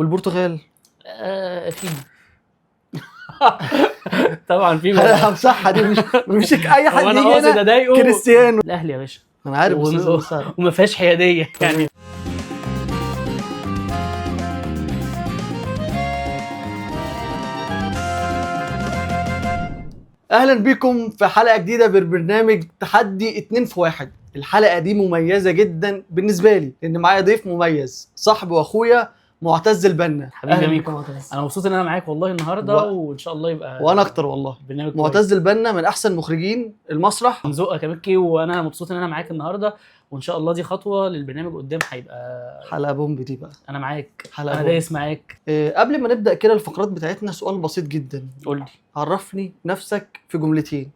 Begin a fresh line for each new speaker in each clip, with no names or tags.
والبرتغال؟
فيجو. طبعا فيجو.
همسحها دي، مش اي حد
هو انا
يجي
قاصد
هنا.
اضايقه.
كريستيانو.
الاهلي يا باشا.
انا عارف، بس لازم نسأل.
وما فيهاش حيادية يعني.
اهلا بكم في حلقة جديدة ببرنامج تحدي 2 في 1. الحلقة دي مميزة جدا بالنسبة لي لان معايا ضيف مميز، صاحبي واخويا معتز البنا.
حبيبي يا
أهلاً
ميكو.
بكم معتز.
انا مبسوط ان انا معاك والله النهارده، وان شاء الله يبقى
وانا اكتر والله.
برنامج كويس.
معتز البنا من احسن مخرجين المسرح.
من ذوقك يا مكي، وانا مبسوط ان انا معاك النهارده، وان شاء الله دي خطوة للبرنامج قدام هيبقى
حلقة بومب دي بقى.
انا معاك،
حلقة
انا
بومب.
دايس معاك.
قبل ما نبدا كده الفقرات بتاعتنا، سؤال بسيط جدا.
قول لي.
عرفني نفسك في جملتين.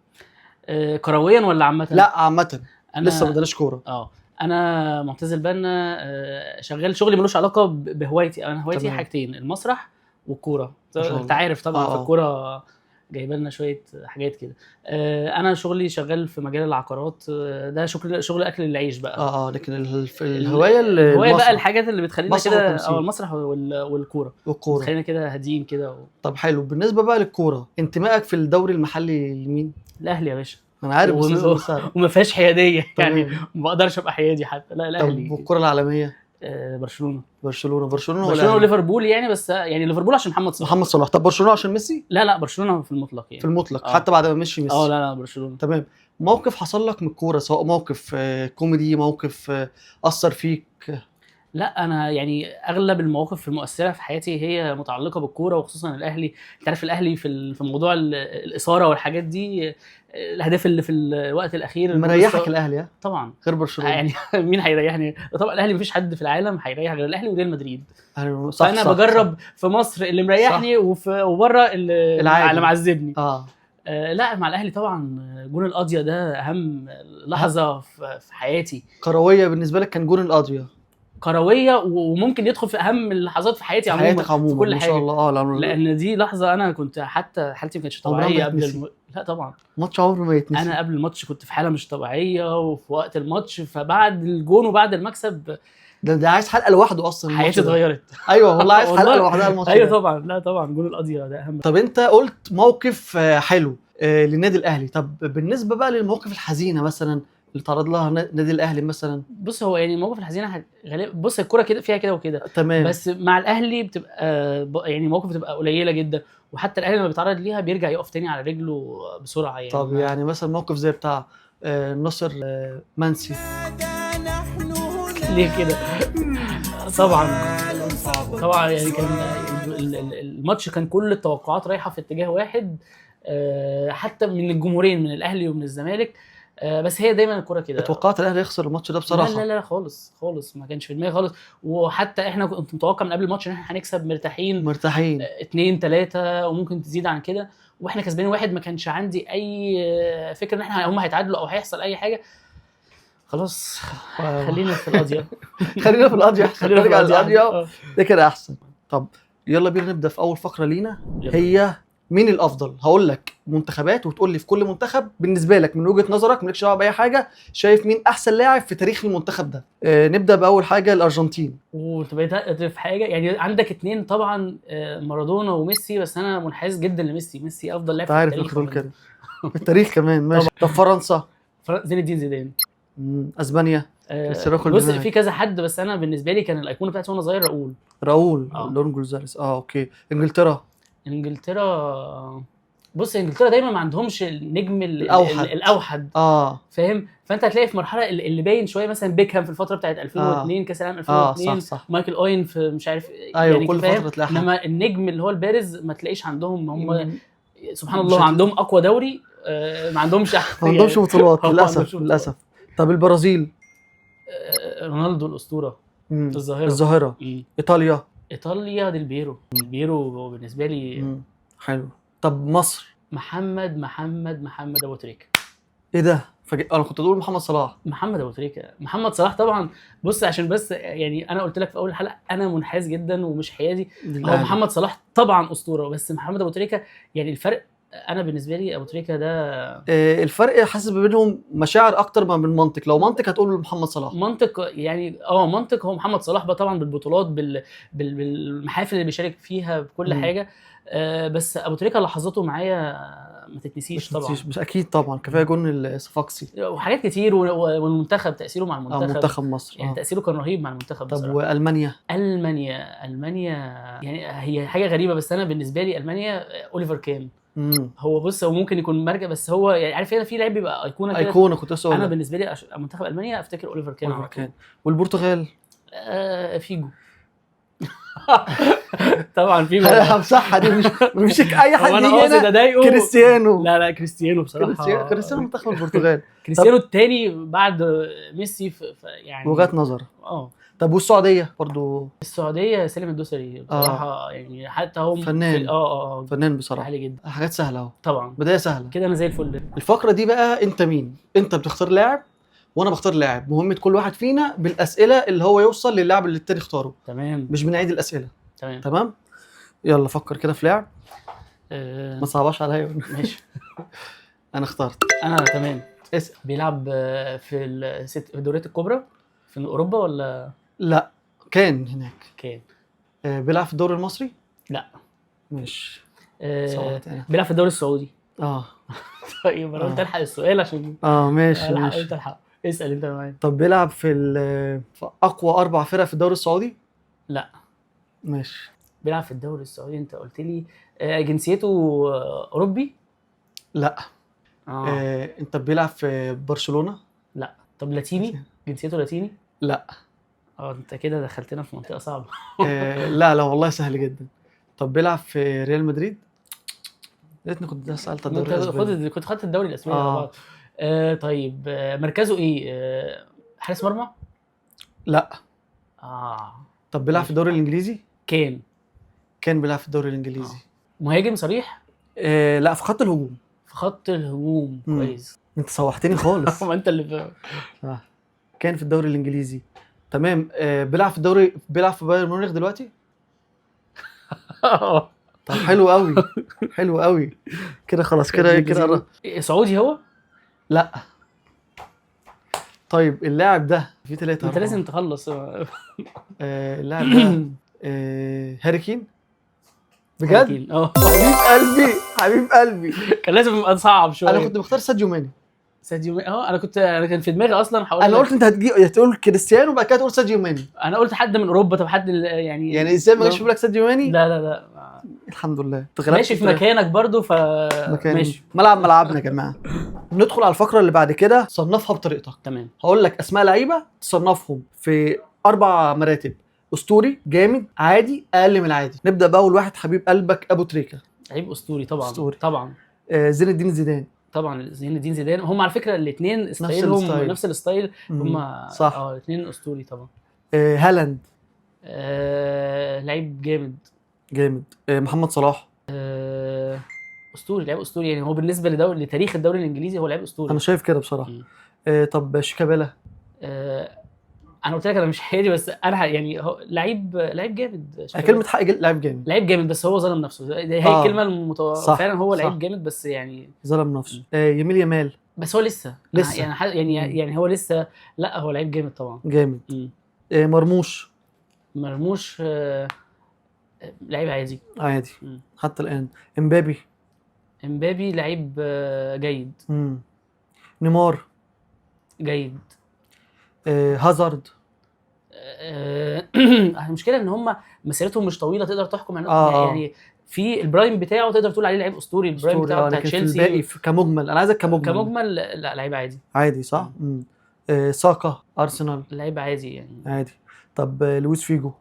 كرويا ولا عامة؟
لا عامة.
أنا
لسه ما بدناش كورة.
انا معتز البنا، شغال شغلي ملوش علاقة بهوايتي. انا هوايتي حاجتين، المسرح والكوره.
ما شاء
انت
الله.
عارف طبعا في
آه.
الكورة جايبه لنا شوية حاجات كده. انا شغلي شغال في مجال العقارات، ده شغل اكل العيش بقى.
اه لكن الهواية
الهواية بقى
المسرح.
الحاجات اللي بتخلينا
مسرح
كده،
والتمثيل.
المسرح والكوره
والكوره.
بتخلينا كده هاديين كده
طب حلو، بالنسبة بقى للكورة، انتمائك في الدوري المحلي لمين؟
الاهلي يا باشا.
انا عارف، بس لازم نسأل.
وما فيهاش حيادية يعني،
تمام.
ما بقدرش ابقى حيادي حتى. لا الاهلي.
طب والكره العالمية؟
برشلونة.
برشلونة. برشلونة ولا
برشلونة
الأهلي؟
وليفربول يعني، بس يعني ليفربول عشان محمد صلاح.
محمد صلاح. طب برشلونة عشان ميسي؟
لا لا، برشلونة في المطلق يعني.
في المطلق.
آه.
حتى بعد ما مشي ميسي.
لا لا، برشلونة.
تمام. موقف حصل لك من الكورة، سواء موقف كوميدي، موقف اثر فيك.
لا انا يعني اغلب المواقف المؤثرة في حياتي هي متعلقه بالكورة، وخصوصا الاهلي. انت عارف الاهلي في موضوع الاثارة والحاجات دي، الاهداف اللي في الوقت الاخير.
مريحك الاهلي ها؟
طبعا.
غير برشلونة.
يعني مين هيريحني؟ طبعا الاهلي، مفيش حد في العالم هيريح غير الاهلي وريال مدريد.
صح.
فانا
صح.
بجرب في مصر اللي مريحني، وبره اللي
العادي.
اللي معذبني. لا مع الاهلي طبعا، جون القاضية ده اهم لحظة في حياتي.
كروية بالنسبة لك كان جون القاضية.
كروية، وممكن يدخل في اهم اللحظات في حياتي
في
عموما.
حياتك عموما
في كل
ما
حاجة.
شاء الله.
لان دي لحظة انا كنت حتى حالتي ما كانتش
عمرها ما
طبيعية قبل
تتنسي.
لا طبعا
ماتش عمره ما يتنسي.
انا قبل الماتش كنت في حاله مش طبيعية، وفي وقت الماتش، فبعد الجون وبعد المكسب
ده عايز حلقة لوحده اصلا الماتش
حياتي
ده.
اتغيرت.
ايوه والله عايز حلقة
والله.
لوحدها الماتش
ايوه
ده.
طبعا، لا طبعا جون القضية ده اهم.
طب انت قلت موقف حلو للنادي الاهلي. طب بالنسبة بقى للمواقف الحزينة مثلا اللي تعرض لها نادي الاهلي مثلا.
بص هو يعني المواقف الحزينة غالبا، بص الكورة كده فيها كده وكده.
تمام.
بس مع الاهلي بتبقى يعني مواقف بتبقى قليله جدا، وحتى الاهلي لما بيتعرض ليها بيرجع يقف تاني على رجله بسرعة يعني.
طب يعني مثلا موقف زي بتاع نصر منسي.
ليه كده؟ طبعا طبعا يعني كان الماتش كان كل التوقعات رايحة في اتجاه واحد، حتى من الجمهورين، من الاهلي ومن الزمالك. بس هي دايما الكورة كده.
اتوقعت الاهلي يخسر الماتش ده بصراحة.
لا لا لا خالص خالص، ما كانش في دماغي خالص. وحتى احنا كنت متوقع من قبل الماتش ان احنا هنكسب مرتاحين.
مرتاحين.
2 3 وممكن تزيد عن كده، واحنا كسبانين 1. ما كانش عندي اي فكرة ان احنا هم هيتعادلوا او هيحصل اي حاجة. خلاص خلينا في القضية.
خلينا في القضية احسن.
خلينا في
نرجع
القضية.
للقضية ده كده احسن. طب يلا بينا نبدا في اول فقره لينا.
يلا.
هي مين الافضل؟ هقول لك منتخبات وتقول لي في كل منتخب بالنسبة لك من وجهه نظرك، مالكش دعوه باي حاجة، شايف مين احسن لاعب في تاريخ المنتخب ده. نبدا باول حاجة الارجنتين.
وانت بقيت في حاجة يعني عندك 2 طبعا، مارادونا وميسي، بس انا منحاز جدا لميسي. ميسي افضل لاعب
انت
في
عارف
التاريخ
انك تقول
عموماً.
كده في التاريخ كمان. ماشي. طب فرنسا؟
زين الدين زيدان.
اسبانيا؟ الصراخ
بص
البناء.
في كذا حد، بس انا بالنسبة لي كان الايقونه بتاعتي وانا صغير راؤول.
راؤول. لون جونزاليس. okay. انجلترا؟
انجلترا، بص انجلترا دايما ما عندهمش النجم
الأوحد.
الاوحد. فاهم؟ فانت هتلاقي في مرحلة اللي باين شوية مثلا بيكهام في الفترة بتاعت 2002، كاس العالم 2002.
صح صح.
مايكل اوين في مش عارف.
ايوه
يعني
كل
فاهم؟
فترة تلاقي حد.
انما النجم اللي هو البارز ما تلاقيش عندهم. هم سبحان
مش
الله عندهم اقوى دوري، ما عندهمش
ما عندهمش بطولات
ما
للاسف.
عندهمش بطولات.
للاسف. طب البرازيل؟
رونالدو الاسطورة. الظاهرة.
الظاهرة. ايطاليا؟
ايطاليا ديل بيرو. ديل بيرو بالنسبة لي.
حلو. طب مصر؟
محمد محمد محمد ابو تريكه.
ايه ده؟ انا كنت اقول محمد صلاح.
محمد ابو تريكه، محمد صلاح طبعا. بص عشان بس يعني انا قلت لك في اول حلقة انا منحاز جدا ومش حيادي. هو محمد صلاح طبعا اسطورة، بس محمد ابو تريكه يعني الفرق انا بالنسبة لي ابو تريكه ده
الفرق حاسس ما بينهم مشاعر اكتر ما من منطق. لو منطق هتقول محمد صلاح.
منطق يعني، منطق هو محمد صلاح بقى طبعا، بالبطولات بالمحافل اللي بيشارك فيها بكل حاجة. بس ابو تريكه لحظاته معايا ما تتنسيش طبعا.
مش اكيد طبعا، كفاية جون الصفاقسي
وحاجات كتير، والمنتخب، تاثيره مع المنتخب.
منتخب مصر
يعني تاثيره كان رهيب مع المنتخب.
طب بصراحة. والمانيا؟
المانيا يعني هي حاجة غريبة، بس انا بالنسبة لي المانيا اوليفر كان. هو بص، هو ممكن يكون مرجع، بس هو يعني عارف هنا في لعيب بيبقى ايقونة كده،
ايقونة كنت لسه
انا بالنسبة لي منتخب المانيا افتكر اوليفر كان.
اوليفر كان. والبرتغال؟
فيجو. طبعا فيجو.
همسحها دي، مش اي حد يجي هنا. كريستيانو.
لا كريستيانو بصراحة،
كريستيانو منتخب البرتغال.
كريستيانو الثاني بعد ميسي يعني
وجهات نظر. طب والسعودية برضو؟
السعودية سالم الدوسري بصراحة، يعني حتى هو
فنان. فنان بصراحة،
عالي جدا.
حاجات سهلة اهو
طبعا،
بداية سهلة
كده. انا زي الفل.
الفقرة دي بقى انت مين؟ انت بتختار لاعب وانا بختار لاعب. مهمة كل واحد فينا بالاسئلة اللي هو يوصل للاعب اللي التاني اختاره.
تمام،
مش بنعيد الاسئلة.
تمام.
يلا فكر كده في لاعب. ما تصعبهاش عليا.
ماشي.
انا اخترت.
انا تمام.
اسال.
بيلعب في الدوريات الكبرى في اوروبا ولا؟
لا، كان هناك.
كان
بيلعب في الدوري المصري؟
لا.
ماشي.
بيلعب في الدوري السعودي. طيب انا قلت الحق السؤال عشان
ماشي.
قلت الحق. اسال انت معايا.
طب بيلعب في اقوى 4 فرق في الدوري السعودي؟
لا.
ماشي.
بيلعب في الدوري السعودي، انت قلت لي. جنسيته اوروبي؟
لا. انت بيلعب في برشلونة؟
لا. طب لاتيني؟ جنسيته لاتيني؟
لا.
انت كده دخلتنا في منطقة صعبة.
لا والله سهل جدا. طب بيلعب في ريال مدريد؟ يا ريتني كنت سالت الدوري الاسباني.
كنت خدت الدوري الاسباني على بعض. طيب مركزه ايه؟ حارس مرمى؟
لا. طب بيلعب في الدوري الانجليزي؟ كان بيلعب في الدوري الانجليزي.
مهاجم صريح؟
لا، في خط الهجوم.
في خط الهجوم. كويس.
انت صوحتني خالص.
ما انت اللي
كان في الدوري الانجليزي. تمام. بيلعب في الدوري، بيلعب في بايرن ميونخ دلوقتي؟ طب حلو قوي، حلو قوي كده. خلاص كده كده.
سعودي هو؟
لا. طيب اللاعب ده في 3.
انت لازم تخلص.
اللاعب ده هاري كين؟ بجد؟ حبيب قلبي، حبيب قلبي.
كان لازم اصعب شوية.
انا كنت بختار ساديو ماني.
ساديو ماني. انا كنت، انا كان في دماغي اصلا. هقول
انا قلت انت هتقول كريستيانو وبعد كده تقول ساديو ماني.
انا قلت حد من اوروبا. طب حد يعني
ازاي ما جاش في بالك ساديو ماني؟
لا لا لا،
الحمد لله
ماشي في مكانك برضو. ف ماشي،
ملعب ملعبنا يا جماعة. ندخل على الفقرة اللي بعد كده، صنفها بطريقتك.
تمام.
هقول لك اسماء لعيبة تصنفهم في 4 مراتب: اسطوري، جامد، عادي، اقل من العادي. نبدا باول واحد، حبيب قلبك ابو تريكه.
لعيب اسطوري طبعا.
اسطوري
طبعا.
زين الدين زيدان.
طبعا زين الدين زيدان. هم على فكرة الاثنين style هم نفس ال style، هم
صح.
الاثنين اسطوري طبعا.
هالاند.
لعيب جامد
جامد. محمد صلاح.
اسطوري، لعيب اسطوري. يعني هو بالنسبة لدوري، لتاريخ الدوري الانجليزي هو لعيب اسطوري.
انا شايف كده بصراحة. طب شيكابالا.
انا قلت لك انا مش حيادي، بس انا يعني هو لعيب جامد.
كلمة حق، لعيب جامد،
لعيب جامد، بس هو ظلم نفسه. هي الكلمة فعلا هو لعيب جامد، بس يعني
ظلم نفسه. يميل يمال،
بس هو لسه يعني يعني هو لسه، لا هو لعيب جامد طبعا،
جامد. مرموش.
مرموش لعيب عادي،
عادي حتى الان. امبابي.
امبابي لعيب جيد.
نيمار
جيد.
هازارد.
المشكلة ان هم مسيرتهم مش طويلة تقدر تحكم عليهم. يعني في ال prime بتاعه تقدر تقول عليه لعيب اسطوري، ال prime بتاعه بتاع تشيلسي.
الباقي كمجمل انا عايزك كمجمل.
كمجمل لا لعيب عادي.
عادي صح. ساكا ارسنال
لعيب عادي يعني
عادي. طب لويس فيجو،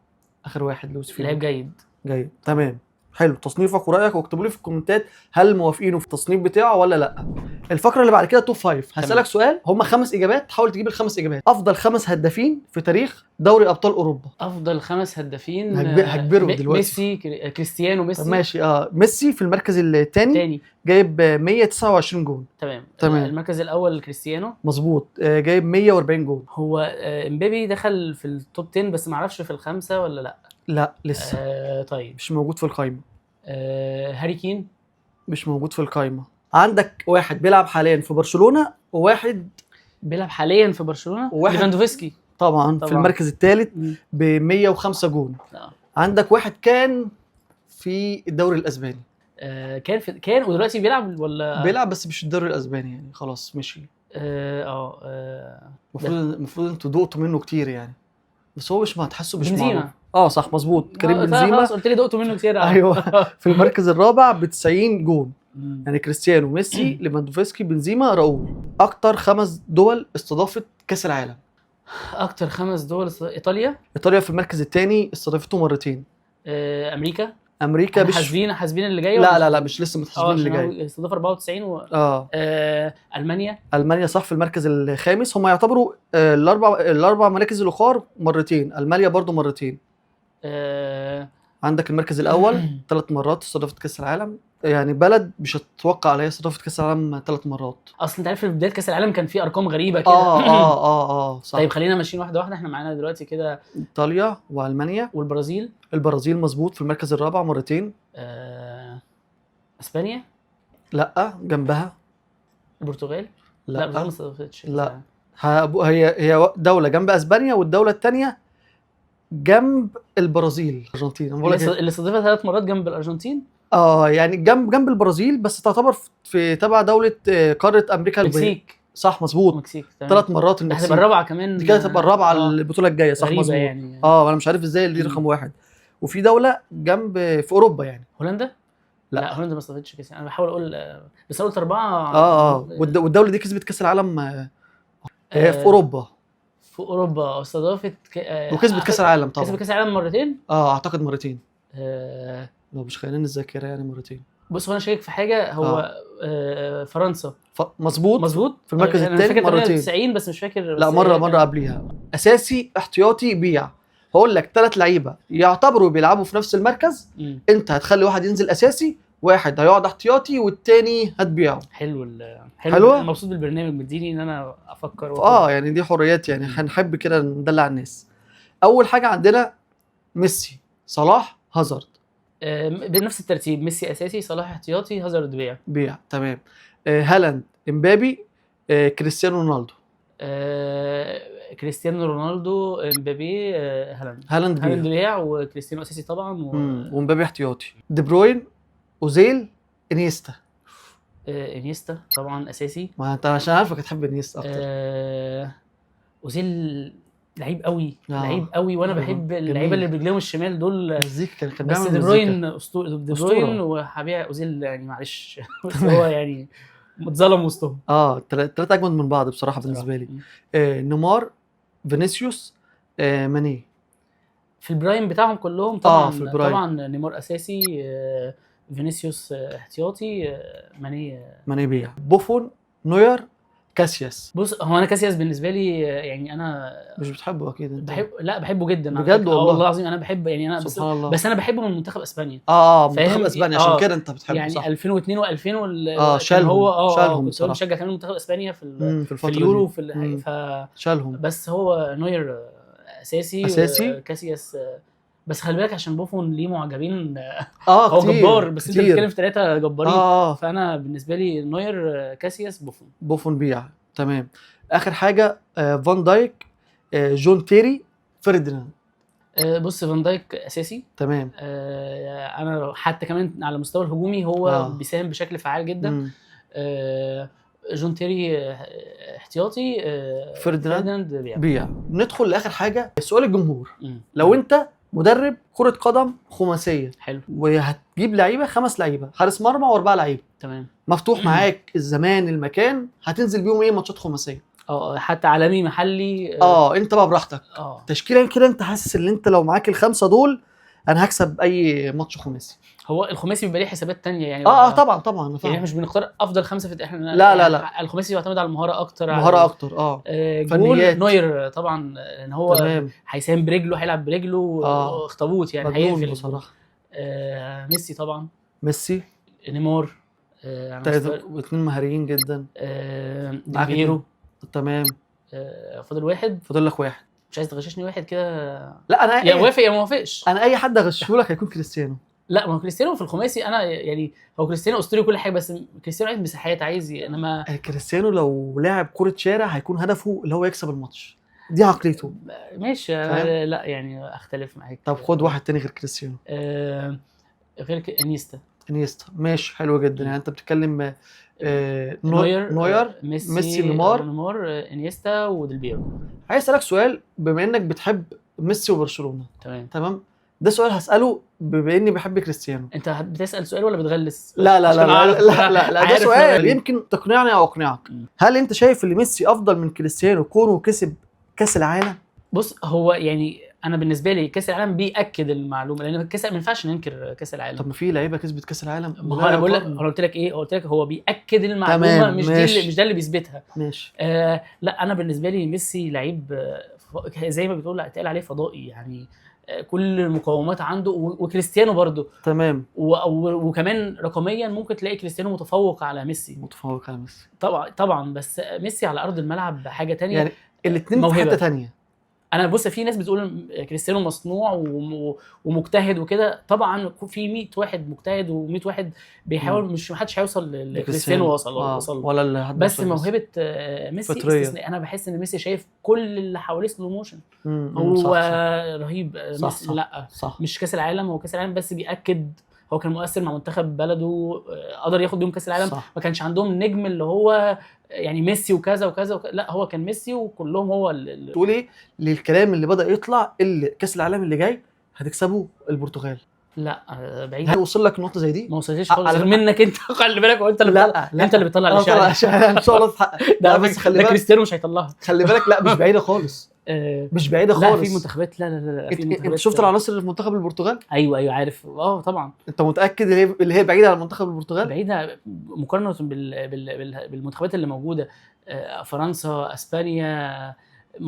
اخر واحد لويس فيجو
لعيب جيد.
جيد تمام. حلو تصنيفك ورايك، واكتبوا لي في الكومنتات هل موافقينه في التصنيف بتاعه ولا لا. الفقرة اللي بعد كده top 5. هسالك سؤال، هم 5 اجابات، حاول تجيب ال5 اجابات. افضل 5 هدافين في تاريخ دوري ابطال اوروبا.
افضل 5 هدافين
هكبرهم دلوقتي.
ميسي، كريستيانو، ميسي.
ماشي. ميسي في المركز الثاني جايب 129 جون.
تمام تمام. المركز الاول كريستيانو
مظبوط، جايب 140 جون.
هو امبابي دخل في ال top 10 بس ما اعرفش في الخمسة ولا لا.
لا لسه.
طيب
مش موجود في القايمة.
هاري كين.
مش موجود في القايمة. عندك واحد بيلعب حاليا في برشلونة، وواحد
بيلعب حاليا في برشلونة،
واحد-
ليفاندوفسكي
طبعا في
طبعاً.
المركز الثالث
مم.
ب 105 جون. عندك واحد كان في الدوري الاسباني.
كان في، كان ودلوقتي بيلعب ولا
بيلعب بس مش الدوري الاسباني يعني، خلاص مشي. المفروض انتوا دقتوا منه كتير يعني، بس هو مش، ما هتحسه مش
بنزيما.
معروف. اه صح مظبوط، كريم بنزيما.
خلاص قلت لي دقته منه كتير.
ايوه في المركز الرابع ب 90 جون.
مم.
يعني كريستيانو، ميسي، ليفاندوفسكي، بنزيما، راؤول. اكتر 5 دول استضافت كاس العالم.
اكتر 5 دول ايطاليا.
ايطاليا في المركز الثاني، استضافته مرتين.
امريكا.
امريكا مش
حاسبين اللي جاي.
لا لا لا، مش لسه متحاسبين اللي جاي.
استضاف 94 و... المانيا.
المانيا صح في المركز الخامس. هم يعتبروا الاربع مراكز الاخر مرتين، المانيا برضو مرتين. عندك المركز الاول 3 مرات استضافت كاس العالم، يعني بلد مش هتتوقع عليها استضافت كاس العالم 3 مرات.
اصل انت عارف في بداية كاس العالم كان في ارقام غريبة كده.
صح.
طيب خلينا ماشيين واحدة واحدة، احنا معانا دلوقتي كده
ايطاليا والمانيا
والبرازيل.
البرازيل مظبوط في المركز الرابع مرتين.
اسبانيا.
لا جنبها.
البرتغال.
لا
البرتغال ما استضافتش.
لا. هي دولة جنب اسبانيا، والدولة الثانية جنب البرازيل، الارجنتين. انا بقول لك
اللي استضافتها 3 مرات جنب الارجنتين.
يعني جنب البرازيل، بس تعتبر في تبع دولة قارة امريكا.
المكسيك.
صح مظبوط.
المكسيك
3 مرات المكسيك.
هتبقى الرابعة كمان.
دي كده تبقى الرابعة البطولة الجاية. صح مظبوط
يعني.
انا مش عارف ازاي دي رقم 1. وفي دولة جنب في اوروبا يعني.
هولندا.
لا
هولندا ما استضافتش كاس. انا بحاول اقول بس انا قلت 4.
والدولة دي كسبت كاس العالم. هي في اوروبا.
في اوروبا استضافت
وكسبت كاس العالم طبعا.
كسبت كاس العالم مرتين.
اعتقد مرتين. لو مش خاينين الذاكرة يعني مرتين.
بص هو انا شاكك في حاجة، هو فرنسا.
مظبوط في المركز الثاني مرتين.
90 بس مش فاكر.
لا مرة قبليها. اساسي احتياطي بيع. هقول لك 3 لعيبة يعتبروا بيلعبوا في نفس المركز. انت هتخلي واحد ينزل اساسي، واحد هيقعد احتياطي، والتاني هتبيعه.
حلو. حلو، انا مبسوط بالبرنامج، مديني ان انا افكر.
يعني دي حريات يعني، هنحب كده ندلع الناس. اول حاجة عندنا ميسي، صلاح، هازارد.
بنفس الترتيب، ميسي اساسي، صلاح احتياطي، هازارد
بيع. تمام. هالاند، امبابي، كريستيانو رونالدو.
كريستيانو رونالدو، امبابي، هالاند.
هالاند
بيع، وكريستيانو اساسي طبعا،
ومبابي احتياطي. دي بروين، اوزيل، انيستا.
انيستا طبعا اساسي.
ما انت عشان عارفك هتحب انيستا اكتر.
اوزيل لعيب قوي، لعيب قوي، وانا بحب اللعيبة اللي برجليهم الشمال دول.
مزيكا كان
بس دي بروين اسطورة. دي بروين وهبيع اوزيل يعني معلش بس هو يعني متظلم وسطهم.
الثلاثة اجمد من بعض بصراحة بالنسبة لي. نيمار، فينيسيوس، ماني.
في ال prime بتاعهم كلهم طبعا.
في ال prime.
طبعا نيمار اساسي، فينيسيوس احتياطي، ماني
بيع. بوفون، نوير، كاسياس.
بص هو انا كاسياس بالنسبة لي يعني انا
مش بتحبه اكيد انت.
بحب، لا بحبه جدا
بجد والله.
والله العظيم انا بحب يعني انا
سبحان الله.
بس انا بحبه من منتخب اسبانيا.
منتخب اسبانيا عشان كده انت بتحبه
يعني
صح.
2002 و2000
شالهم
هو
شالهم
كنت بشجع كمان منتخب اسبانيا في
في
اليورو
في شالهم.
بس هو نوير اساسي، كاسياس بس خلي بالك عشان بوفون ليه معجبين. هو جبار، بس انت بتتكلم في 3 جبارين. فانا بالنسبة لي نوير، كاسياس، بوفون.
بيع. تمام. اخر حاجة فان دايك، جون تيري، فرديناند.
بص فان دايك اساسي.
تمام.
انا حتى كمان على المستوى الهجومي هو بيساهم بشكل فعال جدا. جون تيري احتياطي،
فرديناند بيع. ندخل لاخر حاجة، سؤال الجمهور. لو انت مدرب كرة قدم خماسية،
حلو،
وهتجيب لعيبة 5 لعيبة، حارس مرمى و4 لعيبة،
تمام،
مفتوح معاك الزمان المكان، هتنزل بيهم ايه ماتشات خماسية؟
حتى عالمي محلي.
انت بقى براحتك. تشكيلة كده انت حاسس ان انت لو معاك ال5 دول انا هكسب اي ماتش خماسي.
هو الخماسي بيبقى ليه حسابات تانية يعني.
طبعا طبعا.
يعني احنا مش بنختار افضل 5 في احنا.
لا لا لا،
الخماسي بيعتمد على المهارة اكتر.
مهارة اكتر.
جول نوير طبعا، ان هو هيساهم برجله، هيلعب برجله، اخطبوط يعني، هيقفل
بصراحة.
ميسي طبعا.
ميسي،
نيمار،
واثنين مهاريين جدا.
ديبيرو.
تمام.
فاضل واحد.
فاضل لك واحد.
مش عايز تغششني واحد كده؟
لا انا
يا وافق يا ما وافقش.
انا اي حد اغشه لك هيكون كريستيانو.
لا ما هو كريستيانو في الخماسي، انا يعني هو كريستيانو اسطوري كل حاجة، بس كريستيانو عايز مساحات، عايز انما
كريستيانو لو لعب كره شارع هيكون هدفه اللي هو يكسب الماتش، دي عقليته.
ماشي
فاهم؟
لا يعني اختلف معاك.
طب خد واحد تاني غير كريستيانو.
غير انيستا.
انيستا ماشي، حلو جدا. يعني انت بتتكلم
نوير،
نوير،
ميسي،
نيمار.
نيمار، انيستا وديل بيرو.
عايز اسالك سؤال بما انك بتحب ميسي وبرشلونة.
تمام.
ده سؤال هساله بما اني بحب كريستيانو.
انت بتسال سؤال ولا بتغلس؟
لا لا لا لا لا لا, لا ده سؤال يمكن تقنعني او اقنعك. هل انت شايف ان ميسي افضل من كريستيانو كونه كسب كاس العالم؟
بص، هو يعني انا بالنسبة لي كاس العالم بياكد المعلومة، لان كاس ما ينفعش ننكر كاس العالم.
طب ما في لعيبة كسبت كاس العالم.
ما هو انا بقول لك، انا قلت لك ايه؟ قلت لك هو بياكد المعلومة، مش دي، مش ده اللي بيثبتها.
ماشي.
لا انا بالنسبة لي ميسي لعيب زي ما بتقول اتقال عليه فضائي، يعني كل المقومات عنده، وكريستيانو برضه.
تمام.
وكمان رقميا ممكن تلاقي كريستيانو متفوق على ميسي.
متفوق على ميسي
طبعا طبعا، بس ميسي على ارض الملعب حاجة ثانية،
يعني الاثنين في حتة ثانية.
انا بص، في ناس بتقول كريستيانو مصنوع ومجتهد وكده، طبعا في 100 واحد مجتهد و100 واحد بيحاول، مش محدش هيوصل لكريستيانو وصل
ولا اللي حد،
بس موهبة ميسي استثنائية. انا بحس ان ميسي شايف كل اللي حواليه slow motion، هو
صح
رهيب.
صح
ميسي
صح.
لا
صح.
مش كاس العالم، هو كاس العالم بس بيأكد، هو كان مؤثر مع منتخب بلده، قدر ياخد بيهم كاس العالم.
صح.
ما كانش عندهم نجم اللي هو يعني ميسي وكذا وكذا وكذا، لا هو كان ميسي وكلهم هو اللي
تقول ايه للكلام اللي بدا يطلع اللي كاس العالم اللي جاي هتكسبه البرتغال؟
لا بعيد.
هل وصل لك نقطة زي دي؟
ما وصلتش خالص غير منك انت. خلي بالك، وانت اللي
لا, لا
انت اللي بتطلع
الاشاعة. ان شاء الله تتحقق.
ده بس خلي بالك كريستيانو مش هيطلعها،
خلي بالك. لا مش بعيدة خالص، مش بعيدة خالص.
لا في منتخبات، لا لا لا, لا في منتخبات.
انت شفت العناصر اللي في منتخب البرتغال؟
ايوه عارف. طبعا.
انت متاكد اللي هي بعيدة عن منتخب البرتغال؟
بعيدة مقارنة بالمنتخبات اللي موجودة، فرنسا، اسبانيا.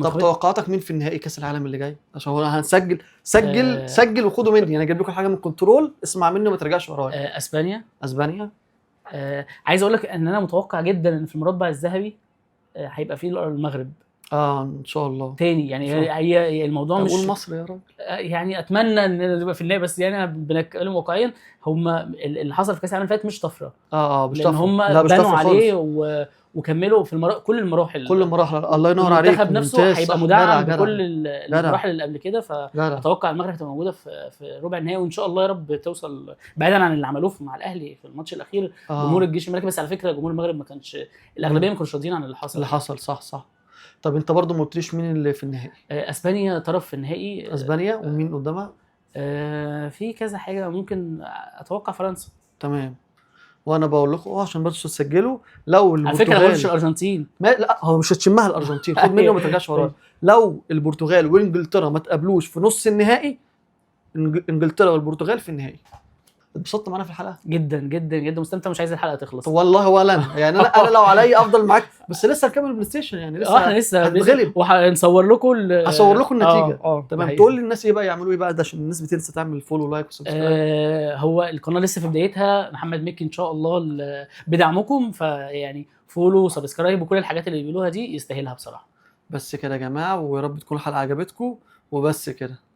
طب توقعاتك مين في النهائي كاس العالم اللي جاي؟ عشان هو هنسجل سجل سجل وخدوا مني، انا جايب لكم حاجة من الكنترول، اسمع مني وما ترجعش ورايا.
اسبانيا.
اسبانيا.
عايز اقول لك ان انا متوقع جدا ان في المربع الذهبي هيبقى فيه المغرب.
ان شاء الله
تاني، يعني هي الموضوع مش
قول مصر يا راجل.
يعني اتمنى ان تبقى في النهائي، بس يعني بنتكلم واقعيا، هم اللي حصل في كاس العالم اللي فات مش طفرة.
مش طفرة،
هم بنوا عليه وكملوا في كل المراحل،
كل المراحل. الله ينور عليك.
المنتخب نفسه هيبقى مدعم بكل المراحل اللي قبل كده، فاتوقع المغرب هتبقى موجودة في ربع النهائي، وان شاء الله يا رب توصل، بعيدا عن اللي عملوه مع الاهلي في الماتش الاخير. جمهور الجيش الملكي، بس على فكرة جمهور المغرب ما كانش، الاغلبية ما كانوش راضيين عن اللي حصل.
اللي حصل صح. طب انت برضو ما قلتليش مين اللي في النهائي؟
اسبانيا طرف في النهائي.
اسبانيا ومين قدامها؟
في كذا حاجة، ممكن اتوقع فرنسا.
تمام. وانا بقول لكم عشان بس تسجلوا، لو البرتغال،
على فكرة ما قلتش الارجنتين،
ما لا هو مش هتشمها الارجنتين، خد مني وما ترجعش ورايا. لو البرتغال وانجلترا ما تقابلوش في نص النهائي، انجلترا والبرتغال في النهائي. اتبسطت معانا في الحلقة؟
جدا جدا جدا، مستمتع، مش عايز الحلقة تخلص
والله. ولا انا يعني انا لو عليا افضل معاك، بس لسه هنكمل بلاي ستيشن، يعني لسه
احنا لسه
هنتغلب،
وهنصور لكم
هصور لكم النتيجة. تمام. تقول للناس ايه بقى، يعملوا ايه بقى ده عشان الناس بتنسى تعمل follow like و subscribe؟
هو القناة لسه في بدايتها، محمد مكي ان شاء الله بدعمكم، فيعني follow و subscribe وكل الحاجات اللي بيقولوها دي يستاهلها بصراحة.
بس كده يا جماعة، ويا رب تكون الحلقة عجبتكم، وبس كده.